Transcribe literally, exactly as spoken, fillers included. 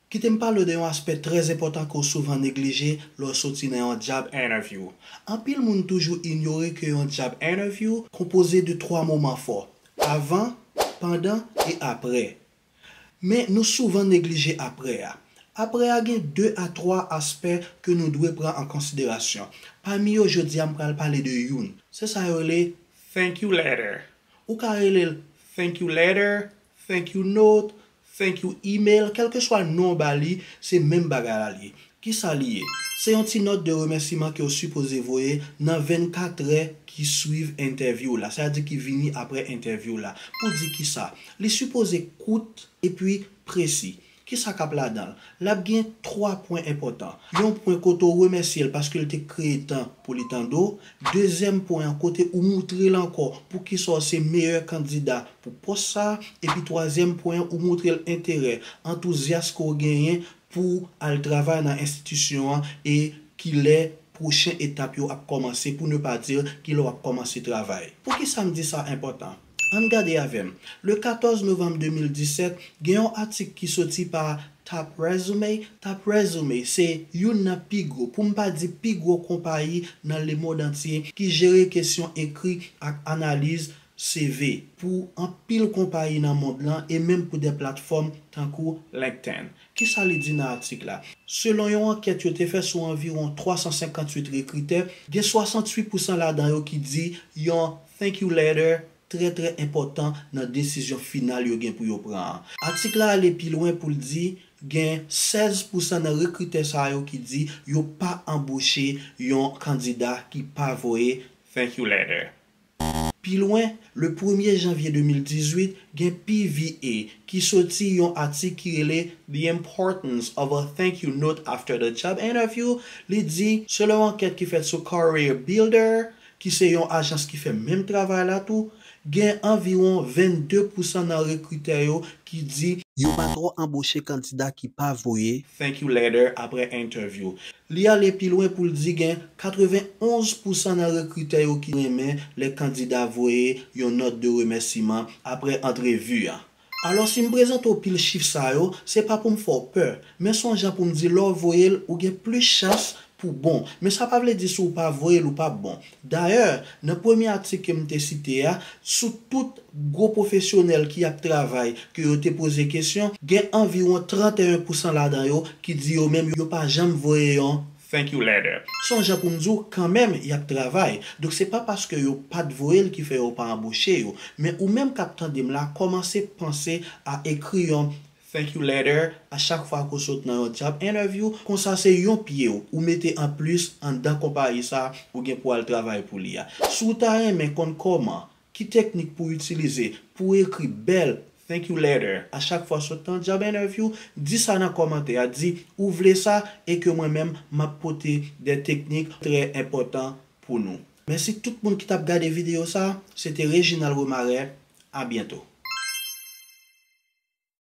Kite m pale w de yon aspè trè enpòtan ke w souvan neglije lè w soti nan yon job interview. Anpil moun toujou inyore ke yon job interview konpoze de twa moman fò: avan, pandan e aprè. Men nou souvan neglije aprè a. Aprè a gen de a twa aspè ke nou dwe pran an konsiderasyon. Pami yo, jodi a m pral pale de youn. Se sa yo rele thank you letter. Ou ka rele l thank you letter, thank you note, thank you email, kèlkeswa non w ba li, se menm bagay la l ye. Kisa li ye? Se yon ti nòt de remèsiman ke w sipoze voye nan vennkat è ki swiv entèvyou w la, sa vle di ki vini aprè entèvyou w la. Pou di kisa? Li sipoze kout epi presi. Kisa k ap ladan l? L ap gen twa pwen enpòtan. Yon pwen kote w remèsye l paske l te kreye tan pou li tande w. Dezyèm pwen an, kote ou moutre l ankò poukisa w se meyè kandida pou pòs sa a. Epi twazyèm pwen an, ou moutre l enterè, antouzyas ke w genyen pou al travay nan enstitisyon an e kilè pwochen etap yo ap kòmanse, pou ne pa di kilè w ap kòmanse travay. Poukisa m di sa enpòtan? Ann gade avè m. Le katòz novanm de mil disèt, gen yon atik ki soti pa Top Resume. Top Resume se youn nan pi gwo, pou m pa di pi gwo konpayi nan lemonn antye ki jere kesyon ekri ak analiz C V pou anpil konpayi nan mond lan e menm pou de platfòm tankou LinkedIn. Kisa li di nan atik la? Selon yon ankèt yo te fè sou anviwon twa san senkanntuit rekritè, gen swasanntuit pousan ladan yo ki di yon thank you letter trè, trè enpòtan nan desizyon final yo gen pou yo pran an. Atik la ale pi lwen pou l di gen sèz pousan nan rekritè sa yo ki di yo pa anboche yon kandida ki pa voye thank you letter. Pi lwen, le premye janvye de mil dizuit, gen P V A ki soti yon atik ki rele The Importance of a Thank You Note After the Job Interview. Li di, selon yon ankèt ki fèt sou Career Builder, ki se yon ajans ki fè menm travay la tou, gen anviwon vennde pousan nan rekritè yo ki di yo pa twò anboche kandida ki pa voye thank you letter apre entèvyou. Li ale pi lwen pou l di gen katrevenonz pousan nan rekritè yo ki renmen lè kandida voye yon nòt de remèsiman apre antrevi a. Alò, si m prezante w pil chif sa yo, se pa pou m fè w pè, men se yon jan pou m di lè w voye l, ou gen plis chans pou bon. Men sa pa vle di si w pa voye l, ou p ap bon. Dayè, nan premye atik ke m te site a, sou tout gwo pwofesyonèl ki ap travay, ke yo te poze kesyon, gen anviwon tranteyen pousan ladan yo ki di yo menm yo pa janm voye yon thank you letter. Se yon jan pou m di w kanmenm y ap travay. Donk, se pa paske yo pa t voye l ki fè yo pa anboche yo. Men ou menm k ap tande m la, kòmanse panse a ekri yon thank you letter a chak fwa ke w sot nan yon job interview. Konsa, se yon pye w ou mete anplis anndan konpayi sa ou gen pou al travay pou li a. Si w ta renmen konn kòman, ki teknik pou w itilize pou w ekri bèl thank you letter a chak fwa w sot nan job interview, di sa nan kòmantè a, di ou vle sa e ke mwen menm m ap pote de teknik trè enpòtan pou nou. Mèsi tout moun ki t ap gade videyo sa, se te Reginald Romaret, a byento.